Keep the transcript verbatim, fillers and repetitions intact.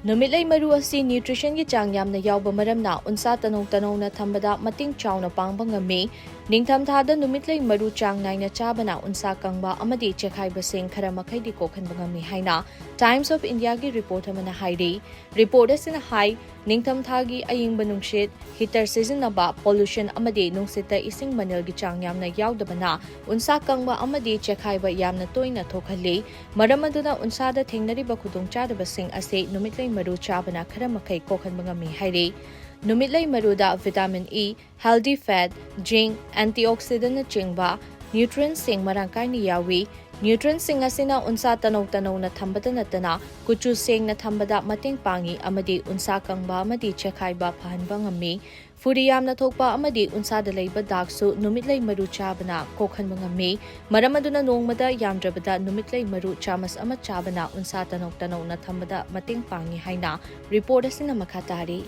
ꯅꯨꯃꯤꯠꯂꯩ ꯃꯔꯨ ꯑꯁꯤ nutritionꯒꯤ ꯆꯥꯡ ꯌꯥꯝꯅ ꯌꯥꯎꯕ ꯃꯔꯝꯅ ꯎꯟꯁꯥ ꯇꯅꯧ ꯇꯅꯧꯅ ꯊꯝꯕꯗ ꯃꯇꯦꯡ ꯆꯥꯎꯅ ꯄꯥꯡꯕ ꯉꯝꯃꯤ꯫ ꯅꯤꯡꯊꯝꯊꯥꯗ ꯅꯨꯃꯤꯠꯂꯩ ꯃꯔꯨ ꯆꯥꯡ ꯅꯥꯏꯅ ꯆꯥꯕꯅ ꯎꯟꯁꯥ ꯀꯪꯕ ꯑꯃꯗꯤ ꯆꯦꯈꯥꯏꯕꯁꯤꯡ ꯈꯔ ꯃꯈꯩꯗꯤ ꯀꯣꯛꯍꯟꯕ ꯉꯝꯃꯤ ꯍꯥꯏꯅ Times of Indiaꯒꯤ report ꯑꯃꯅ ꯍꯥꯏꯔꯤ꯫ Report ꯑꯁꯤꯅ ꯍꯥꯏ, ꯅꯤꯡꯊꯝꯊꯥꯒꯤ ꯑꯏꯪꯕ ꯅꯨꯡꯁꯤꯠ, heater ꯁꯤꯖꯤꯟꯅꯕ, pollution ꯑꯃꯗꯤ ꯅꯨꯡꯁꯤꯠꯇ ꯏꯁꯤꯡ ꯃꯅꯤꯜꯒꯤ ꯆꯥꯡ ꯌꯥꯝꯅ ꯌꯥꯎꯗꯕꯅ ꯎꯟꯁꯥ ꯀꯪꯕ ꯑꯃꯗꯤ ꯆꯦꯈꯥꯏꯕ ꯌꯥꯝꯅ ꯇꯣꯏꯅ ꯊꯣꯛꯍꯜꯂꯤ꯫ ꯃꯔꯝ ꯑꯗꯨꯅ ꯎꯟꯁꯥꯗ ꯊꯦꯡꯅꯔꯤꯕ ꯈꯨꯗꯣꯡꯆꯥꯗꯕꯁꯤꯡ ꯑꯁꯤ ꯅꯨꯃꯤꯠꯂꯩ ꯃꯔꯨ ꯆꯥꯕꯅ ꯈꯔ ꯃꯈꯩ ꯀꯣꯛꯍꯟꯕ ꯉꯝꯃꯤ ꯍꯥꯏꯔꯤ꯫ ꯅꯨꯃꯤꯠꯂꯩ ꯃꯔꯨꯗ vitamin E, healthy fat, zinc, antioxidantꯅꯆꯤꯡꯕ nutrientꯁꯤꯡ ꯃꯔꯥꯡ ꯀꯥꯏꯅ ꯌꯥꯎꯏ꯫ Nutrientꯁꯤꯡ ꯑꯁꯤꯅ ꯎꯟꯁꯥ ꯇꯅꯧ ꯇꯅꯧꯅ ꯊꯝꯕꯇ ꯅꯠꯇꯅ ꯀꯨꯆꯨ ꯁꯦꯡꯅ ꯊꯝꯕꯗ ꯃꯇꯦꯡ ꯄꯥꯡꯏ ꯑꯃꯗꯤ ꯎꯟꯁꯥ ꯀꯪꯕ ꯑꯃꯗꯤ ꯆꯦꯈꯥꯏꯕ ꯐꯍꯟꯕ ꯉꯝꯃꯤ꯫ ꯐꯨꯔꯤ ꯌꯥꯝꯅ ꯊꯣꯛꯄ ꯑꯃꯗꯤ ꯎꯟꯁꯥꯗ ꯂꯩꯕ ꯗꯥꯛꯁꯨ ꯅꯨꯃꯤꯠꯂꯩ ꯃꯔꯨ ꯆꯥꯕꯅ ꯀꯣꯛꯍꯟꯕ ꯉꯝꯃꯤ꯫ ꯃꯔꯝ ꯑꯗꯨꯅ ꯅꯣꯡꯃꯗ ꯌꯥꯝꯗ꯭ꯔꯕꯗ ꯅꯨꯃꯤꯠꯂꯩ ꯃꯔꯨ ꯆꯥꯃꯁ ꯑꯃ ꯆꯥꯕꯅ ꯎꯟꯁꯥ ꯇꯅꯧ ꯇꯅꯧꯅ ꯊꯝꯕꯗ ꯃꯇꯦꯡ ꯄꯥꯡꯏ ꯍꯥꯏꯅ report ꯑꯁꯤꯅ ꯃꯈꯥ ꯇꯥꯔꯤ꯫